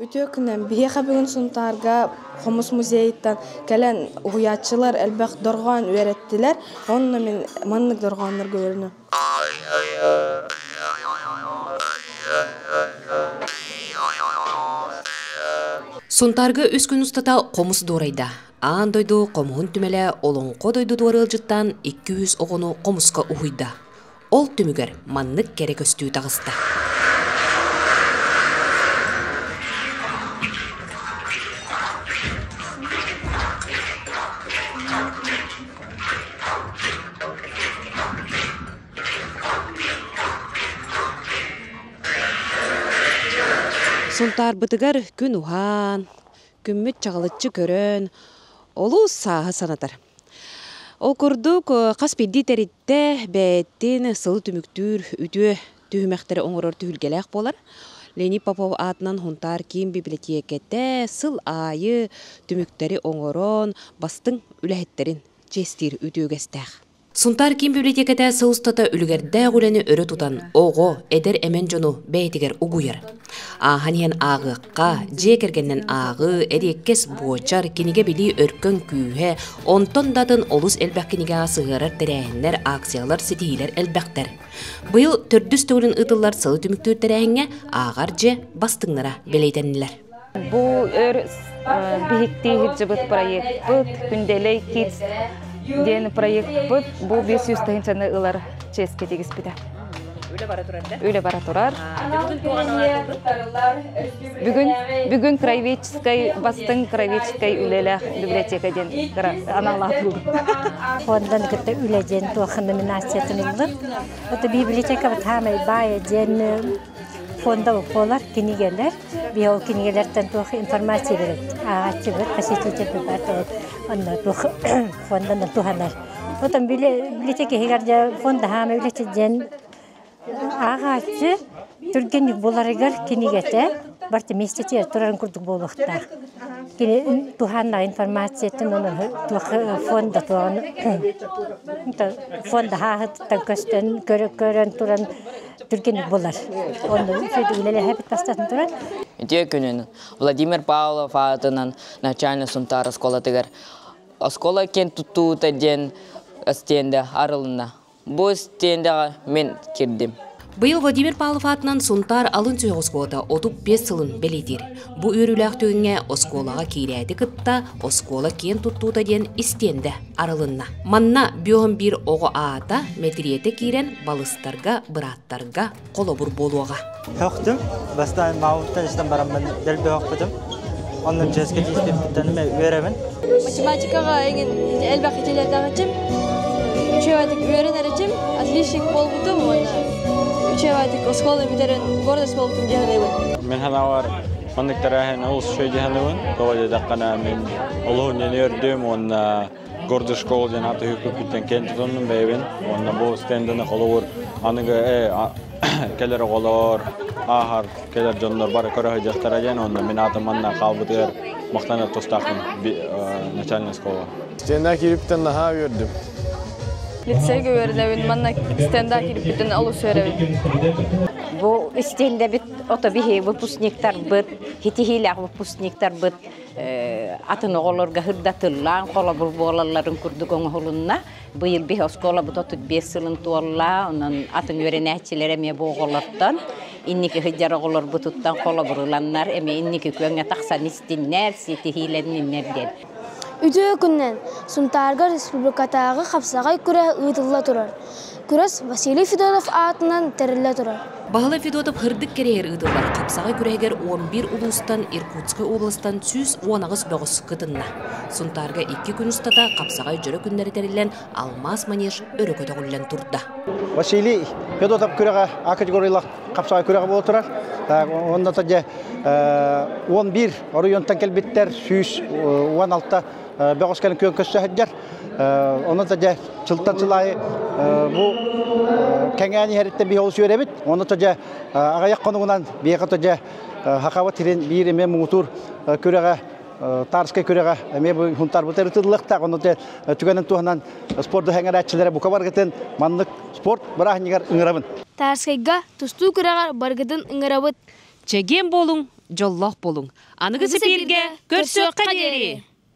Үтүө күнүнэн! Биһиэхэ бүгүн Сунтаарга Хомус музейыттан кэлэн уһуйааччылар элбэх дорҕоон үөрэттилэр. Онно мин маннык дорҕооннорго үөрэнэм. Сунтаарга үс күн устата хомус дуорайда. Аан дойду хомуһун түмэлэ Олоҥхо дойдутугар ыалдьыттаан 200 оҕону хомуска уһуйда. Ол түмүгэр маннык кэрэ көстүү таҕыста. Сунтаарбытыгар күн уһаан, күммүт чаҕылыччы көрөн, олус сааһы санатар. Ол курдук, хас биирдии тэрилтэ бэйэтин сылы түмүктүүр үтүө түһүмэхтэри оҥорор түһүлгэлээх буолар. Леонид Попов аатынан Һунтаар киин бибилэтиэкэтэ сыл аайы түмүктэри оҥорон, бастыҥ үлэһиттэрин чиэстиир үтүө үгэстээх. Сунтаар киин библиотеката сыл устата үлүгэрдээх үлэни өрө тутан, оҕо, эдэр эмэн дьону бэйэтигэр угуйар. Ааһан иһэн ааҕыахха, дьиэ кэргэнинэн ааҕыы, эриэккэс буочар, кинигэ билии өркөн күүһэ, онтон да атын олус элбэх кинигэҕэ сыһыарар тэрээһиннэр, акциялар, ситиһиилэр элбэхтэр. Быйыл төрдүс төгүлүн ыытыллар сылы түмүктүүр тэрээһиҥҥэ ааҕар дьиэ бастыҥнара бэлиэтэннилэр. Бу өр биһиктии сылдьыбыт проекпыт Күндэлэй Kids диэн проекпыт бу 500 тыһыынчаны ылар чиэскэ тигиспитэ. Үлэ бара турар да? Үлэ бара турар. Бүгүн бүгүн краеведческай бастыҥ краеведческай үлэлээх библиотека диэн аналаатыллыбыт. Фондан кытта үлэ диэн туох номинациятын ыллым. Это библиотека хаамай баайа диэн фонда буолар кинигэлэр. Биһи ол кинигэлэртэн туох информация берет. Ааҕааччыбыт, посетитель баар онно туох фонданан туһанар. Потом библиотека иһигэр дьэ фонда хаама үлэтэ диэн ааҕааччы түргэнник буларыгар кинигэтэ барыта миэстэтигэр турарын курдук буолуохтаах. Кини туһааннаах информациятын онон туох фонда туоҕун фонда хааһытыттан көстөн көрөн туран түргэнник булар. Онно үлэлэһэбит бастатан туран. Үтүө күнүн Владимир Павлов аатынан начальник Сунтаар оскуолатыгар оскуола киэн туттуута диэн стендэ арылынна. Бу стендэҕэ мин кирдим. Быйыл Владимир Павлов аатынан Сунтаар алын сүһүөх оскуолата 35 сылын бэлиэтиир. Бу үөрүүлээх түгэҥҥэ оскуолаҕа киирээти кытта оскуола киэн туттуута диэн истиэндэ арылынна. Манна бүөһүн биир оҕо аата мэтириэтэ киирэн балыстарга, бырааттарга холобур буолуоҕа. Хөхтүм. Бастаан маауттан истэн бараммын дэлби хөхпүтүм. Онно чэскэ тииспиппиттэн үөрэбин. Математикаҕа эҥин элбэх идэлэрдээх Үчүгэйдик үөрэнэр отличник буолбутум уонна үчүгэйдик оскуола бүтэрэн гордость буолбутум дии саныыбын. Мин санаабар маннык тэрээһин олус үчүгэй дии саныыбын. Тоҕо диэтэххинэ мин олуһун диэн үөрдүм уонна гордый школа диэн ааты үһүккүппүттэн киэн тутуннум бэйэбин. Уонна бу стенданы холобур аныгы кэлэр оҕолор, ааһар кэлэр дьоннор бары көрө сылдьыахтара диэн уонна мин аатым манна хаалбытыгар махтанар тустаахпын начальная школа. Стенда киириппитин наһаа үөрдүм. Лицейгэ үөрэнэбин, манна стенда киириппитин олус үөрэбин. Бу стендэбит ото биһи выпускниктарбыт, хитиһиилээх выпускниктарбыт атын оҕолорго сырдатыллаан холобур буолалларын курдук оҥоһулунна. Быйыл биһи оскуолабыт 35 сылын туолла, онон атын үөрэнээччилэр эмиэ бу оҕолортон инники сылдьар оҕолорбутуттан холобур ыланнар эмиэ инники күөҥҥэ тахсан истиннэр, ситиһиилэнниннэр диэн. Үтүө күнүнэн Сунтаарга республикатааҕы хапсаҕай күрэһэ ыытылла турар. Күрэс Василий Федотов аатынан тэриллэ турар. Баһылай Федотов һырдык кэриэһэр ыытыллар хапсаҕай күрэһигэр 11 улуустан Иркутскай областан 118 бөҕөс кытынна. Сунтаарга икки күн устата хапсаҕай дьөрө күннэри тэриллэн алмаас манеж өрө көтөҕүллэн турда. Василий Федотов күрэҕэ А категориялаах хапсаҕай күрэҕэ буола турар. Онно дьэ 11 оройуонтан кэлбиттэр 116 бөҕөс кэлин күөн көрсө сылдьар. Онон да дьэ сылтан сыл аайы бу кэҥээн иһэриттэн биһи олус үөрэбит. Онно дьэ аҕыйах хонугунан биһиэхэ дьэ Хахабат сирин биир эмиэ муҥутуур күрэҕэ Тарскай күрэҕэ эмиэ бу Хунтарбыта ырытыллыахтаах. Онно түгэнин туһанан спорду сэҥээрээччилэрэ бука баргытын маннык спорт бырааһынньыгар ыҥырабын. Тарскайга тустуу күрэҕэр баргытын ыҥырабыт. Чэгиэн буолуҥ, дьоллоох буолуҥ. Аныгы сипииргэ көрсүөххэ диэри!